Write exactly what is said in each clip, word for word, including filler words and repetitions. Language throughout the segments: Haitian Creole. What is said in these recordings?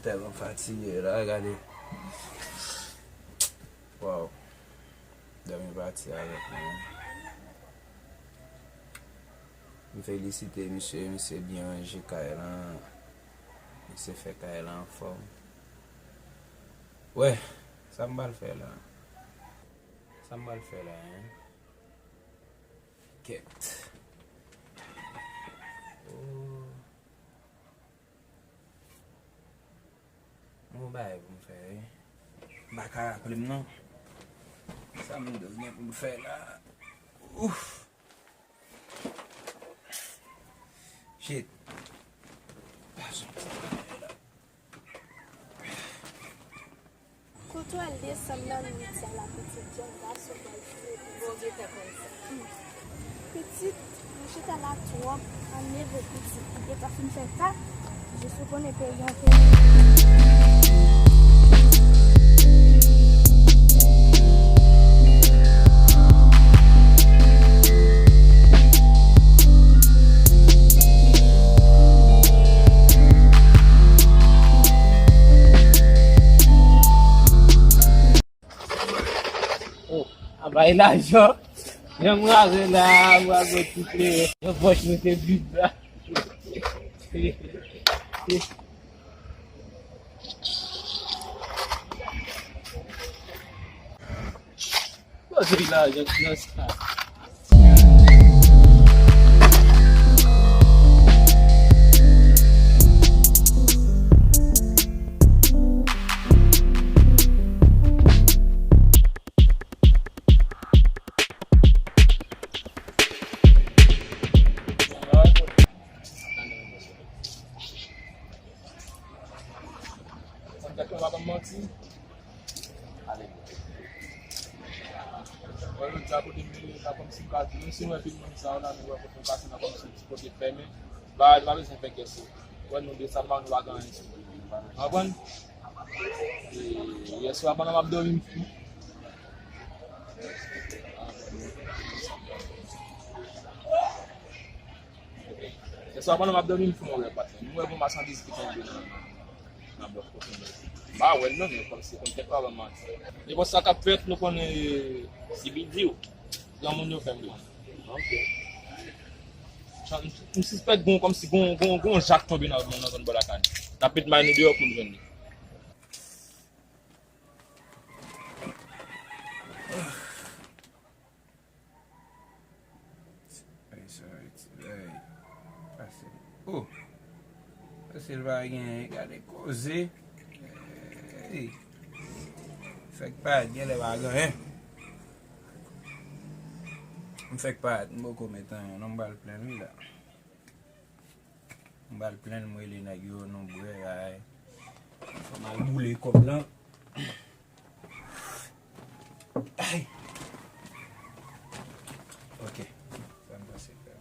Tèlman fatige la, gade. Waw. Dòmi pati avèk mwen. M felisite misye, misye byen ranje kay lan. Misye fè kay lan anfòm. Wè, sa m pral fè la? Sa m pral fè la, en? Kèt. Oh. Yon bagay pou m fè, wi. M pa ka raple m, non. Sa m gen pou m fè la? Ouf! Shit. Pase yon ti bagay la. Kote w al desann nan nwit sa la, pitit? Jan gason pral fou. Bondye fè konn sa. Pitit, nou chita la twòp, ann leve pitit. Li gentan fin fè ta, jis ou konnen peyi an fini. Oh, a bay lajan. Jan m raze la, m raze ti kleren. Nan pòch mwen te vid la. Kote lajan nan sa? Sa m te fè, pa ban m manti. Wè, lòt di a kote m ye la, kòmsi m ka di, menm si m wè pil moun sa yo la, nou wè kote m pase la, kòmsi ti kote fèmen. Bagay pa bezwen fè kè sou. Wè, nou desann la, nou pa gen anyen sou nou. Konprann? E, yèswa pandan m ap dòmi, m fou. Yèswa pandan m ap dòmi, m fè yon rèv, patnè. M wè gon machandiz ki tonbe nan, nan blòk kote m ye. M pa wè l non, men kòmsi konn tèt pa ban m manti. Nenpòt sa k ap fèt, nou konnen se bidye. Granmoun yo fè m byen. Ok. M, m sispèk gon, kòmsi gon, gon, gon jak tonbe nan, nan zòn bò lakay nou. N ap met may nou deyò pou n jwenn li. Ay, sorry, ti bagay. Pase. Oh! Pase l pa gen, gade koze. Hey! Fèk pa genlè pa gen anyen. M fèk pa, m poko met anyen, non, m pral plenn wi la. M pral plenn, m rele nèg yo, nou bwè, ay. Fò m al boule kòb lan. Ay! Ok. Sa m pase fè.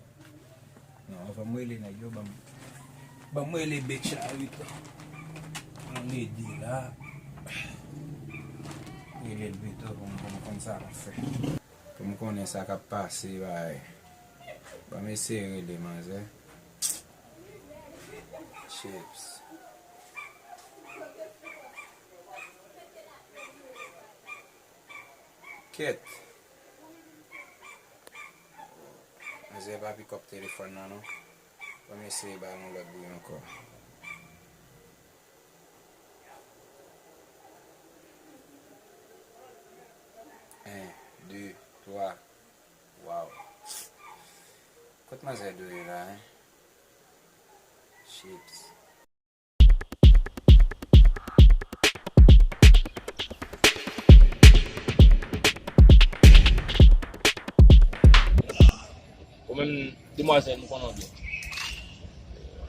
Non, fò m rele nèg yo, ban m, ban m rele bèt charit lan. Ann ede la. Rele l pito pou m, pou m konn sa l ap fè. Pou m konnen sa k ap pase, bay. Ban m eseye rele manzè. Chips. Kèt. Manzè pa pikòp telefòn nan, non. Ban m eseye ba l yon lòt bri ankò. En, de, twa. Waw. Kot manzè dwe la, en? Chips. Ou menm, demwazèl, m konnen w byen.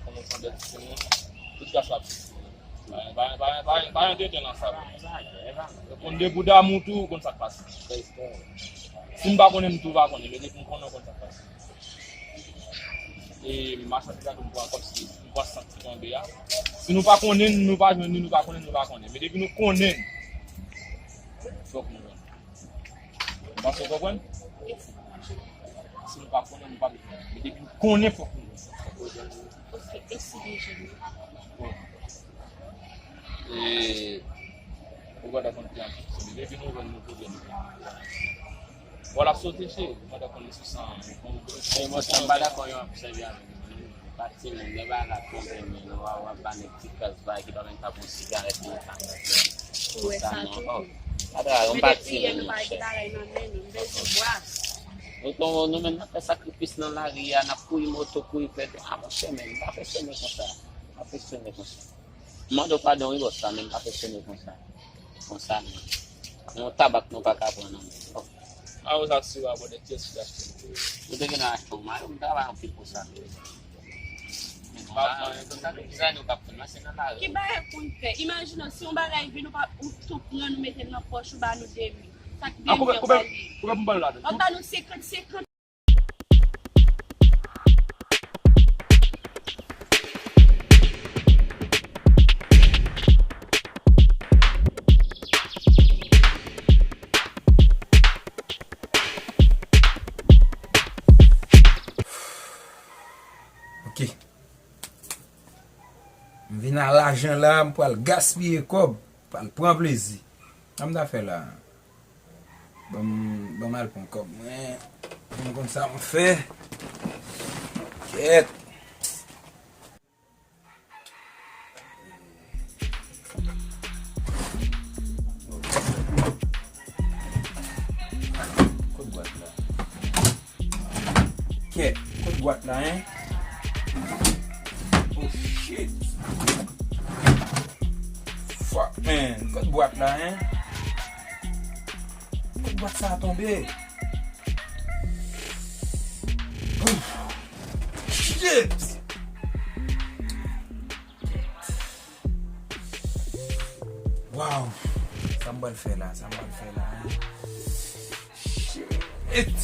Konnen w se yon bèl timoun. Tout gras la. Pa, pa, pa, pa, pa antreten nan sa. Ou konn de pou damou tou, ou konn sa k pase. Si m pa konnen, m tou pa konnen, men depi m konnen, ou konn sa k pase. E machandiz la tou, m pran kòmsi, m pran sant ki tonbe a. Si nou pa konnen, nou pa jwenn li, nou pa konnen, nou pa konnen. Men depi nou konnen, fòk nou jwenn. Ou panse w konprann? Si nou pa konnen, nou pa bezwen. Men depi nou konnen, fòk nou jwenn. Ok, e si li jwenn? Bon. E, ou pa dakò ki an pwoblèm. Depi nou jwenn nou pwoblèm. Bon, l ap sote, cheri. Ou pa dakò li sou san. Bon, bon, bon, bon, m pa dakò yo ap sèvi avè m. Pati moun, lè bagay la tonbe, men nou a w ap ba nèg ti kras bagay ki pa menm ka pran sigarèt nan tan. Ou wè sa tou. Ata, yon pati moun, chè. Nou, nou, nou menm n ap fè sakrifis nan lari a, n ap kouri moto, kouri fè, a monchè, men, m pa fè chèmen konsa. M pa fè chèmen konsa. M mande w padon wi bòs la, men m pa fonksyone konsa. Konsa non. Yon tabak nou pa ka pran nan men. A, ou sa sou a bòdè, kiyès ki achte l? Ou te gen achte yon mayo, m travay anpil pou sa. Men konsa, konsa, nou ka pran nan, se nan lari. Ki bagay pou n fè? Imajine w, si yon bagay vin, ou pa, ou tou pran, nou mete l nan pòch, ou ba nou de mil. Sa k byen fè w pa li. Koupe m ban l ladan. Ou ba nou senkant senkant. Ok. M vin a lajan la, m pral gaspiye kòb, pral pran plezi. Sa m ta fè la? Ban m, ban m al pran kòb mwen. Pou m konn sa m fè. Kèt. Kot bwat la? Kèt, kot bwat la, en? Oh shit. Fuck, man. Kot bwat la, en? Kot bwat sa a tonbe? Ouf. Shit. Wow. Sa m pral fè la, sa m pral fè la, en? Shit.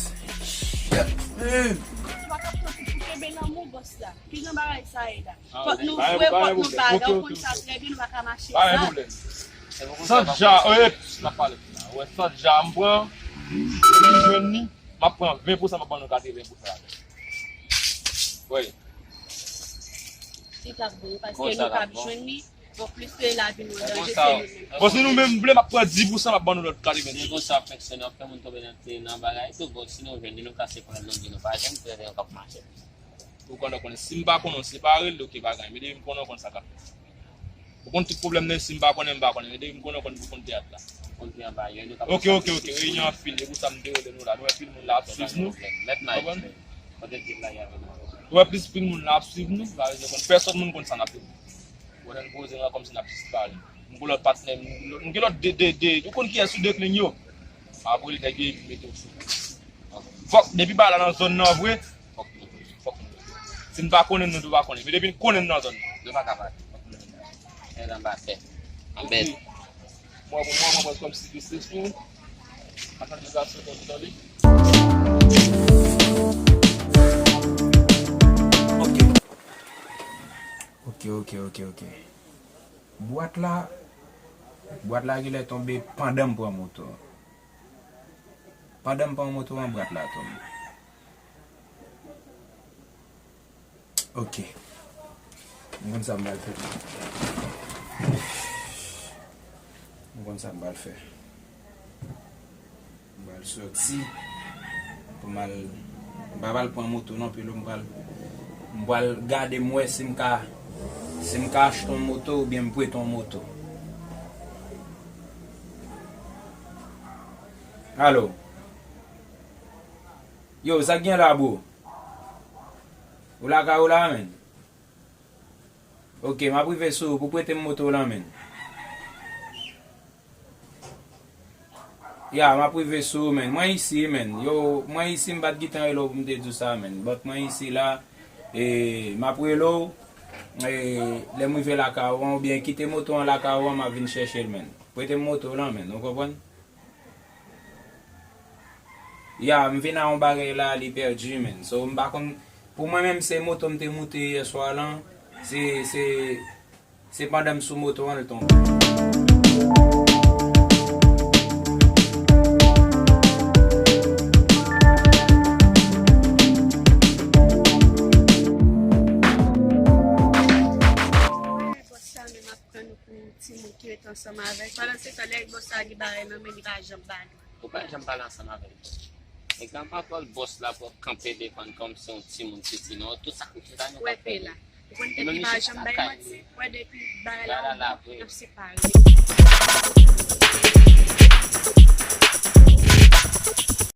Shit, man. Ou pa ka pran tout pou kenbe nan men bòs la. Ki jan bagay sa ye la? Fòk nou jwe, fòk nou bagay, ou konn sa trè byen, nou pa ka mache san. Sòt ja, oye, n ap pale la. Ou wè sòt ja m pran, m jwenn li, m ap pran ven pou san, m ap ban nou katreven pou san. Wi. Li t ap bon, paske nou p ap jwenn li. Bon, plis ke lavi nou an danje, se nou menm. Bon, si nou menm vle, m ap pran dis pou san, m ap ban nou lòt katreven. Se konsa, fèk se nou ap fè moun tonbe nan, nan bagay tou. Bon, si nou jwenn li, nou kase pran nou di nou pa jwenn, prevyen k ap mache. Ou konnen, konnen. Si m pa konnen, w separe l, ok, pa gen anyen. Men depi m konnen, w konn sa k ap fèt. Ou konn tout pwoblèm nan, si m pa konnen, m pa konnen. Men depi m konnen, w konn pou konn teyat la. Ok, ok, ok. Reyinyon an fini. E pou sa m te rele nou la. Nou wè pil moun la ap swiv nou. Konprann? Ou wè plis pil moun la ap swiv nou. Pèsòn moun konn sa n ap fè. Ou wè lè n poze la kòmsi n ap jis pale. M gen lòt patnè, m gen lòt de, de, de, ou konn kiyès ou deklen yo. Apre li nèg yo epi mete w sou. Fòk, depi bagay la nan zòn nan vre, fòk nou, fòk nou. Si n pa konnen, nou tou pa konnen. Men depi n konnen nan zòn nan. Nou pa ka pale. Fòk nou. Tèt anba tè. Anbèt. Mwen, pou mwen, mwen, mwen, kòmsi ki se sou. Atann, nou ka sou konn tande. Ok. Ok, ok, ok, ok. Bwat la, bwat la genlè tonbe pandan m pran moto an. Pandan m pran moto an, bwat la tonbe. Ok. M konn sa m pral fè. M konn sa m pral fè. M pral sòti pou m al, m pa pral pran moto non, Pilo, m pral, m pral gade m wè si m ka, si m ka achte yon moto oubyen m prete yon moto. Alo. Yo, sa k gen la, bro? Ou lakay ou la, menn? Ok, m ap rive sou ou pou prete m moto w lan, menn. Ya, m ap rive sou ou, menn. Mwen isi, menn. Yo, mwen isi, m pa t gentan rele w pou m te di w sa, menn. But mwen isi la, e, m ap rele w, e, lè m rive lakay ou an, oubyen kite moto an lakay ou an, m ap vin chèche l, menn. Prete m moto w lan, menn. Ou konprann? Ya, m vin a yon bagay la, li pèdi, menn. So, m pa konn, pou mwen menm, se moto m te moute yè swa lan. Se, se, se pandan m sou moto an, l tonbe. Bòs la menm ap pran nou pou timoun. Ansanm avèk. Pandan se tan, lè bòs la gen bagay nan men, li pa janm ba nou. Ou pa janm pale ansanm avèk bòs. Nèg la pa pral bòs la pou kanpe defann kòm se yon timoun sesi non. Tout sa tout sa nou Wè pe la. Ou konn ke li pa janm bay manti. Wè depi bagay la ou bon, y ap separe.